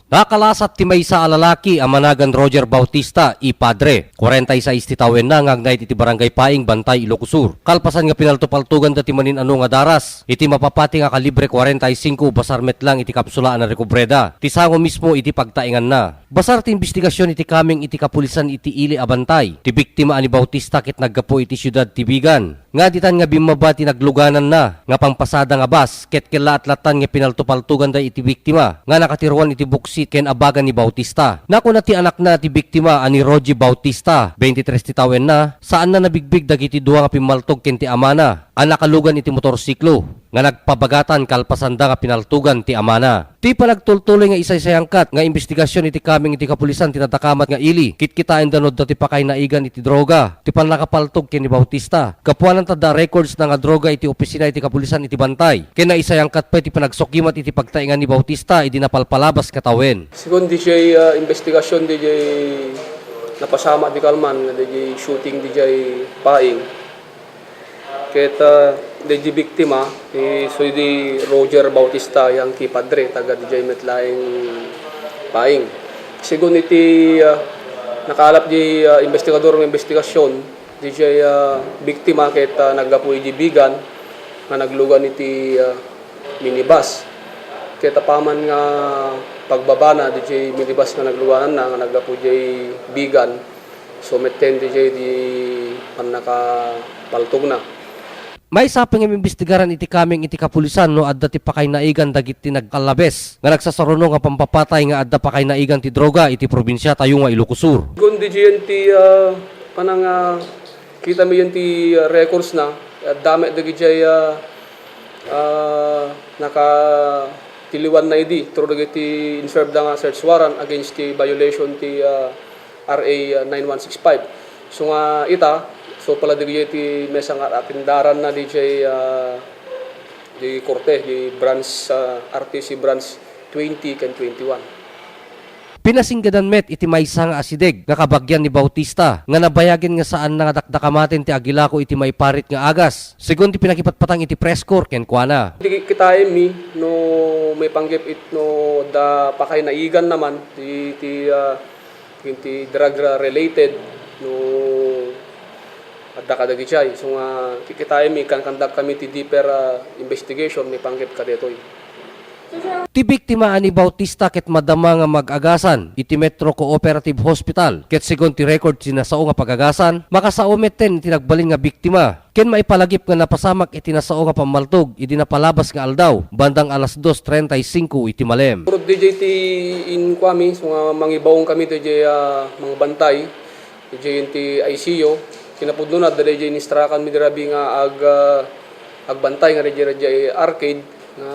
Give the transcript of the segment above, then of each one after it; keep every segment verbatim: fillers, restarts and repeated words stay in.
Nakalasat ti maysa a lalaki a managan Roger Bautista, i Padre. Kuarenta y sais ti tawenna nga agnaed iti Barangay Paing, Bantay, Ilocos Sur. Kalpasan nga pinaltupaltoganda ti manin-ano nga daras, iti mapapati nga kalibre kuarenta y singko basar met lang iti kapsula a narekobreda. Ti sango mismo iti pagtaenganna. Basar ti imbestigasion iti kameng iti kapulisan iti ili a Bantay. Ti biktima a ni Bautista ket naggapu iti siudad ti Vigan. Nga ditan nga bimmaba ti naglugananna nga pampasada nga bus ket kellaat lattan nga pinaltupaltoganda iti biktima nga nakatiruan iti buksi ken abagan ni Bautista. Nakuna ti anakna ti biktima a ni Rogie Bautista, twenty-three ti tawenna, saanna nabigbig dagiti dua nga pimmaltog ken ti amana a nakalugan iti motorsiklo nga nagpabagatan kalpasanda nga pinaltogan ti amana. Ti panagtultuloy nga isaysayangkat nga imbestigasion iti kameng iti kapulisan ti nadakamat nga ili, kitkitaenda no adda ti pakaynaigan iti droga ti pannakapaltog ken ni Bautista. Gapuanan ta adda records na nga droga iti opisina iti kapulisan iti Bantay, ken naisayangkat pay ti panagsukimat iti pagtaengan ni Bautista idi napalpalabas nga tawen. Segun dijay, ah, imbestigasion dijay napasama ti kalman nga dijay shooting dijay Paing. Ket, ah, daydi biktima, isu di Roger Bautista, yang ki padre, taga dijay met laeng Paing. Segun iti, ah, nakalap di, ah, investigador nga investigasyon, dijay, ah, biktima ket, ah, naggapu iti Vigan nga naglugan iti, ah, minibus. Ket apaman nga pagbabana dijay minibus nga naglugananna nga naggapu dijay Vigan, so, metten dijay di pannakapaltogna. Maysa pay nga imbestigaran iti kameng iti kapulisan no adda ti pakaynaigan dagiti nagkallabes nga nagsasaruno nga pampapatay nga adda pakaynaigan ti droga iti probinsiatayo nga Ilocos Sur. Kun dijay ti, ah, panang, ah, kita mi ti, ah, records na, adda met dagiti, ah, ah, nakatiliwanna idi through dagiti inserve da nga search warrant against ti violation ti, ah, R A nine one six five. So nga ita, so pala dagiti maysa nga atendaranna dijay, ah, di korte, di branch, ah, R T C branch twenty ken twenty-one. Pinasinggedan met iti maysa nga asideg nga kabagian ni Bautista nga nabayagen nga saanna nga dakdakamaten ti agilako iti maiparit nga agas, segun ti pinakipatpatang iti press corps kenkuana. Di kitaenmi no maipanggep it-, no adda pakaynaigan naman ti, ti, ah, iti drug related no adda kadagiti. So nga kikitaenmi, kankandakami ti deeper, ah, investigation maipanggep kadetoy. Ti biktima a ni Bautista ket madama nga mag-agasan iti Metro Cooperative Hospital, ket segun ti record ti nasao nga pagagasan, makasao metten iti nagbalin nga biktima, ken maipalagip nga napasamak iti nasao nga pammaltog idi napalabas nga aldaw, bandang alas dos treinta y cinco iti malem. Pero D J ti inkuami, so nga mangibaon kami, D J, ah, mangbantay, D J ti I C U, kinapudnona, da D J ni-instruct-anmi di rabii nga ag-, ah, agbantay nga D J, D J arcade, nga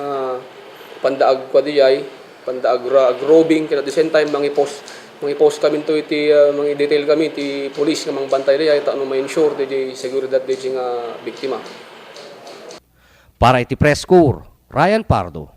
panda agkua D J, panda agra-, ag-roving, ken at the same time, mangi-post, mangi-post kami to iti, ah, mangi-detail kami ti police nga mangbantay D J, tapno ma-ensure D J seguridad D J nga biktima. Para iti Press Corps, Ryan Pardo.